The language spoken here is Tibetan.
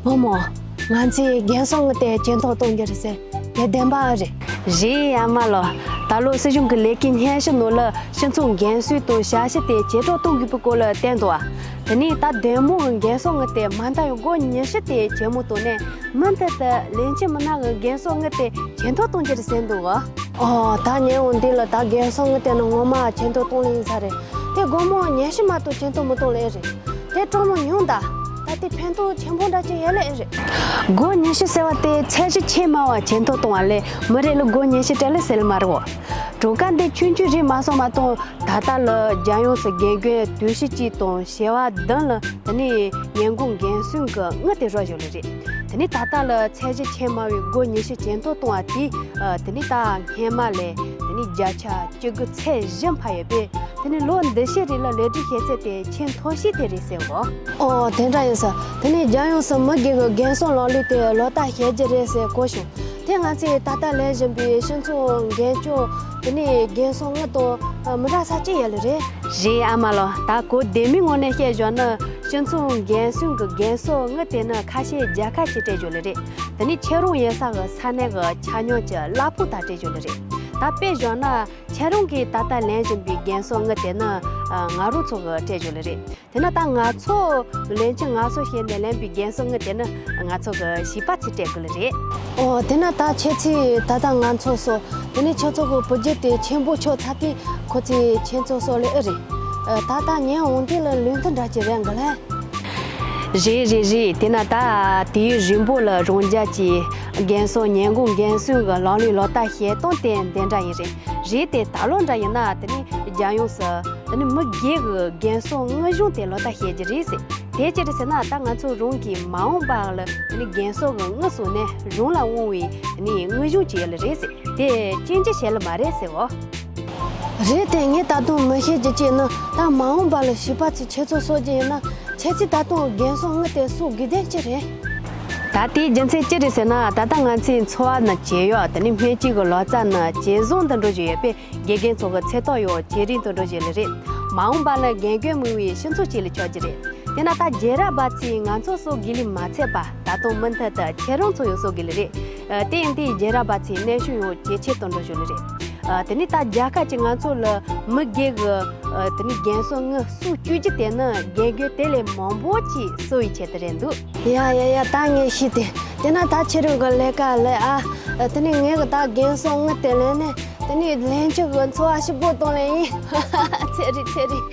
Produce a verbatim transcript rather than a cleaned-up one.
བུ་མོ། ང་ཚོས་རྒན་གསོ་དངུལ་དེ་ཇེ་མཐོར་གཏོང་རྒྱུ་རེད་ཟེར། དེ་བདེན་པ་ཨེ་རེད། རེད་ཨ་མ་ལོ། ད་ལོ་སྲིད་གཞུང་གི་ལས་ཀའི་སྙན་ཞུ་ནང་ལ་སྤྱི་ཚོགས་རྒན་གསོའི་དང་ཞབས་ཞུ་དེ་ཇེ་མཐོར་གཏོང་དགོས་པའི་སྐོར་ལ་བསྟན་འདུག་ཨ། དེ་ནས་ད་བདེ་མོ་གི་རྒན་གསོ་དངུལ་དེ་མ་མཐའ་ཡང་སྒོར་ཉི་ཤུ་དེ་ཇེ་མོ་བཏང་ནས་མུ་མཐུད་དུ་ལས་བྱེད་མི་སྣ་གི་རྒན་གསོ་དངུལ་དེ་ཇེ་མཐོར་གཏོང་རྒྱུ་རེད་ཟེར་འདུག་ཨ། ཨོ། ད་ཉེ་འོང་འདི་ལ་ད་རྒན་གསོ་དངུལ་དེ་ནི་ངོ་མ་ཇེ་མཐོར་གཏོང་ལེ་ཡིན་ས་རེད། དེ་སྒོར་མོ་ཉི་ཤུ་མ་གཏོགས་ཇེ་མཐོར་མི་གཏོང་ལེ་རེད། དེ་སྤྲོ་མོ་ཉུང་ད། ད་དེ་ཕན་ཐོགས་ཆེན་པོ་འདྲ་ཅིག་ཡོད་ལེ་རེད། སྒོར་ཉི་ཤུ་ཟེར་བ་དེ་ཚད་གཞི་ཆེས་དམའ་བ་ཇེ་མཐོར་གཏོང་བ་ལས་མི་རེ་ལ་སྒོར་ཉི་ཤུ་སྤྲད་ལེ་ཟེར་ལེ་མ་རེད་འོ། གྲངས་ཀ་འདི་ཆུང་ཆུང་རེད་མ་སོང་མ་གཏོགས་ད་ལྟ་ལ་རྒྱལ་ཡོངས་སུ་དགེ་རྒན་བདུན་ཅུ་གཅིག་དང་བྱེ་བ་བདུན་ལ་དེ་ནས་ཉིན་གུང་རྒན་གསོའི་གི་དངུལ་དེ་རག་ཡོད་ལེ་རེད། དེ་ནས་ད་ལྟ་ལ་ཚད་གཞི་ཆེས་དམའ་བའི་སྒོར་ཉི་ཤུ་ཇེ་མཐོར་གཏོང་བ་དེས་དེ་ནས་ད་སྔས་མ་ལས་དེ་ནས་བརྒྱ་ཆ་བཅུ་དགུ་ཚེག་བཞི་འཕར་ཡོད་པས། དེ་ནས་ལོ་འདི་ཕྱི་རེ་ལ་ལས་སྒྲུབ་བྱེད་ཚད་དེ་ཆེས་མཐོ་ཤོས་དེ་རེད་ཟེར་གོ། ཨོ། དེ་འདྲ་ཡིན་ས། དེ་ནས་རྒྱལ་ཡོངས་སུ་མི་སྒེར་གྱི་རྒན་གསོ་ལམ་ལུགས་དེ་ལག་བསྟར་བྱེད་རྒྱུ་རེད་ཟེར་གོ་བྱུང་། དེ་ང་ཚོས་ད་ལྟ་ལས་བཞིན་པའི་སྤྱི་ཚོགས་རྒན་སྐྱོར་དེ་ནས་རྒན་གསོ་དངུལ་དང་མི་འདྲ་ས་ཅི་ཡོད་ལེ་རེད། རེད་ཨ་མ་ལོ། ད་གོ་བདེ་མོའི་ངོས་ནས་བཤད་བཞག་ན་སྤྱི་ཚོགས་རྒན་གསོའི་གི་རྒན་གསོ་དངུལ་དེ་ནི་ཁ་ཤས་རྒྱལ་ཁ་ཅིག་སྤྲད་ཡོད་ལེ་རེད། དེ་ནས་ཁྱེད་རང་ཡོད་ས་གི་ས་གནས་གི་ཆ་སྙོམས་ཀྱི་གླ་ཕོགས་དག་སྤྲད་ཡོད་ལེ་རེད། ད་དཔེ་བཞག་ན། ཁྱེད་རང་གིས་ད་ལྟ་ལེན་བཞིན་པའི་རྒན་གསོ་དངུལ་དེ་ནི་ང་རང་ཚོ་གིས་སྤྲད་ཡོད་ལེ་རེད། དེ་ན་ད་ང་ཚོ་ལས་བྱེད་ངལ་གསོ་བྱས་ནས་ལེན་པའི་རྒན་གསོ་དངུལ་དེ་ནི་ང་ཚོ་གིས་བྱིས་པ་ཚོས་སྤྲད་དགོས་ལེ་རེད། ཨོ། དེ་ན་ད་ཁྱེད་ཚོས་ད་ལྟ་ང་ཚོ་གསོ། དེ་ནས་ཁྱེད་ཚོ་གི་བུ་རྒྱུད་དེ་ཆེན་པོ་ཆགས་ཚར་དུས་ཁོ་ཚོས་ཁྱེད་ཚོ་གསོ་ལེ་ཨེ་རེད། ད་ལྟ་ཉེ་འོང་དེ་ལ་ལུགས་མཐུན་འདྲ་ཅིག་རེད་འགའ་ལེ། རེད་རེད་རེད། དེ་ན་ད་དུས་ཡུན་རིང་པོ་ལ་རང་རྒྱལ་གྱི་རྒན་གསོ་ཉིན་གུང་རྒན་གསོའི་གི་ལམ་ལུགས་ལག་བསྟར་བྱེད་སྟངས་དེ་འདི་འདྲ་ཡིན་རེད། རེད་དེ་ད་ལོ་འདྲ་ཡིན་ན་དེ་ནི་རྒྱལ་ཡོངས་སུ་དེ་ནི་མི་སྒེར་གྱི་རྒན་གསོ་དངུལ་གཞུང་དེ་ལག་བསྟར་བྱེད་རྒྱུ་རེད་ཟེར། དེ་ཅི་རེད་ཟེར་ན་ད་ང་ཚོ་རང་གི་མ་འོངས་པ་ལ་དེ་ནི་རྒན་གསོ་གི་དངུལ་བཟོས་ནས་རང་ལ་དབང་བའི་དེ་ནི་དངུལ་གཞུང་ཅིག་ཡོད་ལེ་རེད་ཟེར། དེ་སྐྱོན་བརྗོད་བྱེད་ལེ་མ་རེད་ཟེར་བོ། རེད་དེ་ངས་ད་དུང་མི་ཤེས་རྒྱུ་ཅིག་ནི་ད་མ་འོངས་པ་ལ་བྱིས་པ་ཚོས་ཁྱེད་ཚོ་གསོ་རྒྱུ་ཡིན་ན་ཁྱེད་ཚོས་ད་དུང་རྒན་གསོ་དངུལ་དེ་གསོ་དགོས་དོན་ཅི་རེད། ད་དེའི་རྒྱུ་མཚན་ཅི་རེད་ཟེར་ན་ད་ལྟ་ང་ཚོའི་འཚོ་བ་ནི་ཇེ་ཡག་དེ་ནི་སྨན་བཅོས་ཀྱི་ལག་རྩལ་ནི་ཇེ་བཟང་དུ་འགྲོ་བཞིན་ཡོད་པས་དགེ་རྒན་ཚོ་གི་ཚེ་ཐོག་ཡང་ཇེ་རིང་དུ་འགྲོ་བཞིན་ལེ་རེད། མ་འོངས་པ་ལ་རྒན་རྒོན་མང་བའི་སྤྱི་ཚོགས་ཅིག་ལ་ཆགས་རྒྱུ་རེད། དེ་ན་ད་རྒྱལ་རབས་པ་ཚོས་ང་ཚོ་གསོ་དགོས་ལེ་མ་ཚད་པ་ད་དུང་མུ་མཐུད་དུ་ཁྱེད་རང་ཚོ་ཡང་གསོ་དགོས་ལེ་རེད། ཨ། དེ་ཡིན་དུས་རྒྱལ་རབས་པ་ཚོའི་གནས་ཤུགས་ཡང་ཇེ་ཆེ་དུ་འགྲོ་བཞིན་ལེ་རེད། ཨ། དེ་ནས་ད་རྒྱལ་ཁབ་ཀྱིས་ང་ཚོ་ལ་མི་སྒེར་གྱི་ཨ། དེ་ནས་རྒན་གསོ་དངུལ་སུས་བསྐྱུར་རྒྱུ་དེ་ནི་རྒན་རྒོན་དེ་ལས་མང་པོ་ཅིག་གསོ་བའི་ཆེད་དུ་རེད་འདུག་ཡ་ཡ་ཡ། ད་ངས་ཤེས་ཏེ། དེ་ན་ད་ཁྱེད་རང་གི་ལས་ཀ་ལས་ཨ། དེ་ནས་ངས་གི་ད་རྒན་གསོ་དངུལ་དེ་ལེན་ནས་དེ་ནས་ལྷན་ཆགས་ཀྱི་འཚོ་བ་ཞིབ་པོ་གཏོང་ལེ་ཡིན། ཚེ་རིང་ཚེ་རིང་།